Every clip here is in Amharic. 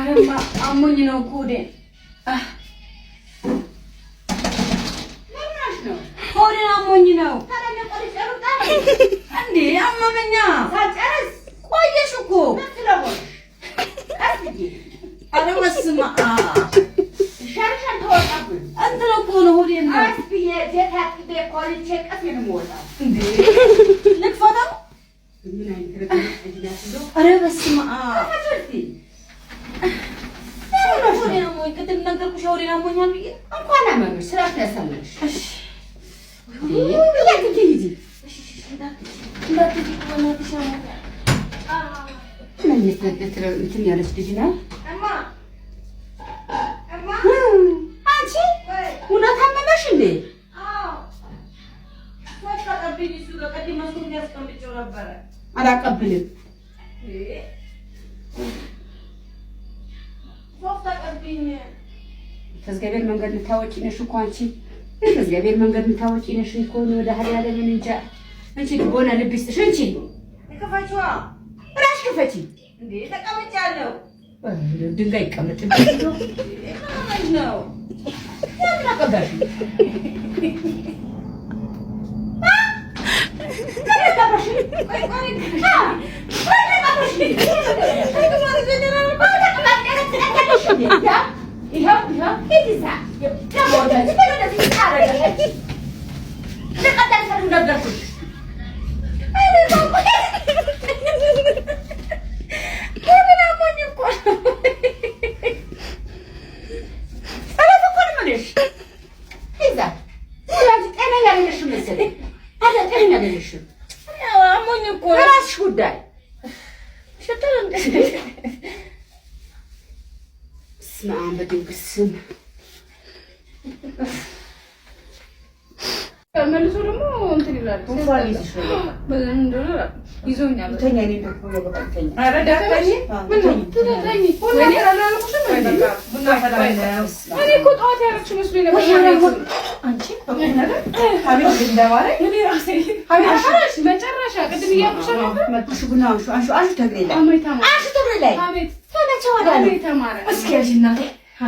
አረማ አሞኝ ነው እኮ ሆዴን። ሆዴን አሞኝ ነው እንዴ? አመመኛ። ቆየሽ እኮ። ኧረ በስመ አብ፣ እንትን እኮ ነው፣ ሆዴን ነው እንዴ? ልክፈተው? ኧረ በስመ አብ፣ ሆዴን አሞኝ፣ ቅድም ነገርኩሽ ሆዴን አሞኛል ብዬ። እንኳን አመመሽ፣ ስራሽ ያሳመመሽ። እሺ። እያትጂ ሂጂ። እንዳትሄጂ በእናትሽ፣ አሞኛል። ምን እንትን ያለች ልጅ ናት። እማ፣ እማ። አንቺ እውነት አመመሽ እንዴ? አዎ፣ አቀብኝ። እሱ ጋር ቅድም መስኮት ላይ አስቀምጬው ነበረ። አላቀብልም። ሶፍት አቀብኝ። ከእግዚአብሔር መንገድ የምታወጪ ነሽ እኮ አንቺ። ከእግዚአብሔር መንገድ የምታወጪ ነሽ እኮ። ወደ ሀዲያ ለምን እንጃ። አንቺ ልቦና ልብ ይስጥሽ። አንቺ ክፈችዋ። እራስሽ ክፈቺ። እንዴ፣ ተቀምጫለሁ። ድንጋይ ይቀመጥብሽ ነው። ምን ነው? ለምን አቀባሽ? ቆይ ቆይ። ይኸው ይኸው ሂጂ። እዛ ነገርኩሽ። ሆዴን አሞኝ እኮ ነው። እረፍ እኮ ነው የምልሽ። ይዛ ጤነኛ አይደለሽም መሰለኝ። አይደል? ጤነኛ አይደለሽም። አሞኝ እኮ ነው። የራስሽ ጉዳይ። ሽታው እንደ በስመ አብ በድንግል ስም። መልሶ ደግሞ እንትን ይላል። ጉንፋን ይዝሽ ነው። በምን እንደሆነ አላውቅም። ይዞኛል። ተኛ፣ እኔ እንደው በቃ ተኛ። ኧረ ደከመኝ። ምን ነው ተኝ። ቡና አላልኩሽም እንዴ? ቡና ፈላለሁ። እኔ እኮ ጠዋት ያደረግሽ መስሎኝ ነበር። አንቺ በቁም ነገር አቤት እንደማለኝ እኔ ራሴ አቤት። መጨረሻ ቅድም እያልኩሽ ነበር። እሺ ቡና አንሹ፣ አንሹ፣ አንሹ ተግሬ ላይ አሜ ተማረ፣ አንሹ ተግሬ ላይ። አቤት። ተመቼ ወዲያ ነው። አሜ ተማረ። እስኪ ያዥ እናቴ።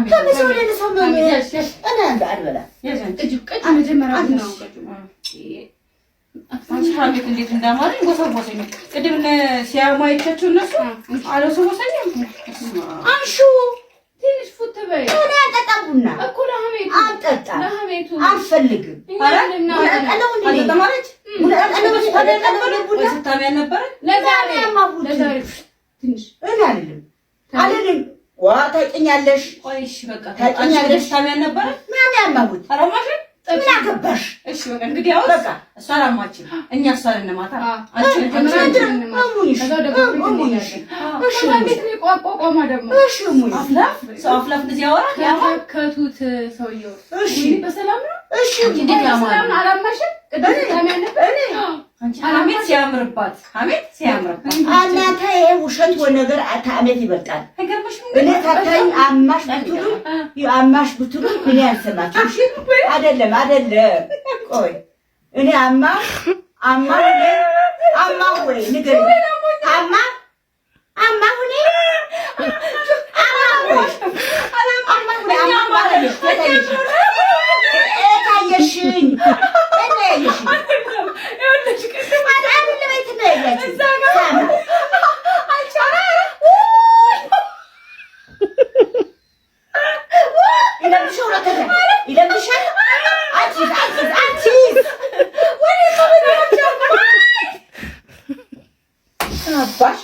ተመቼ ወዲያ ነው። ሰው ምን እኔ አልበላም። ቅጁ ቅጁ፣ መጀመሪያ ቡናውን ቅጁ። አንቺ ሀሜት እንዴት እንዳማረኝ ጎሰጎሰኝ። ቅድም ሲያሙ አይቻቸው እነሱ አልወሰወሰኝም። አንሹ። ትንሽ ፉት በይ። እኔ አልጠጣም ቡና። እኮ ለሀሜቱ አልጠጣም። ለሀሜቱ አልፈልግም። እኛ ልናወራ ነው። ጠለው እንዴ? አልጠጣም አለች። ቡና ጠለው ጠለው ቡና። ወይ ስታሚ አልነበረ? ለዛሬ ያማሁት። ለዛሬ ትንሽ። እኔ አልልም አልልም። ዋ ታውቂኛለሽ። ቆይ እሺ በቃ ታውቂኛለሽ። አንቺ ስታሚ አልነበረ? ማን ያማሁት? አላማሽም? ምን አገባሽ? እሺ በቃ እንግዲህ አሁን በቃ እሷ አላማችም፣ እኛ እሷን እንማታ። አንቺ መጀመሪያ አንቺ እሙኝሽ ከዛ ወደ ቤት እሙኝሽ። እሺ። ከዛ እንዴት ነው የቋቋሟ ደግሞ? እሺ እሙኝሽ። አፍላፍ ሰው አፍላፍ እንደዚህ ያወራል ያማል። ከተከቱት ሰውየው። እሺ። በሰላም ነው? እሺ። እንዴት ያማል? በሰላም ነው? አላማሽም? ቅድም ስታሚ አልነበር? እኔ አንቺ ሀሜት ሲያምርባት፣ ሀሜት ሲያምርባት። እናንተ ይሄ ውሸት ወይ ነገር ከአሜት ይበልጣል። አይገርምሽም? እኔ ታታኝ አማሽ ብትሉ አማሽ ብትሉ እኔ አልሰማችሁም። እሺ አይደለም አይደለም። ቆይ እኔ አማ አማ አማ ወይ ንገሪኝ። አማ አማ ሁኔ አማ ወይ አማ ሁኔ አማ ማለሽ ታየሽኝ እኔ ያየሽኝ አይደለም የት ነው ያያችሁኝ? ሳማ ይለምድሻል፣ ሁለተኛ ይለምድሻል። አንቺስ አንቺስ አንቺስ አባሽ።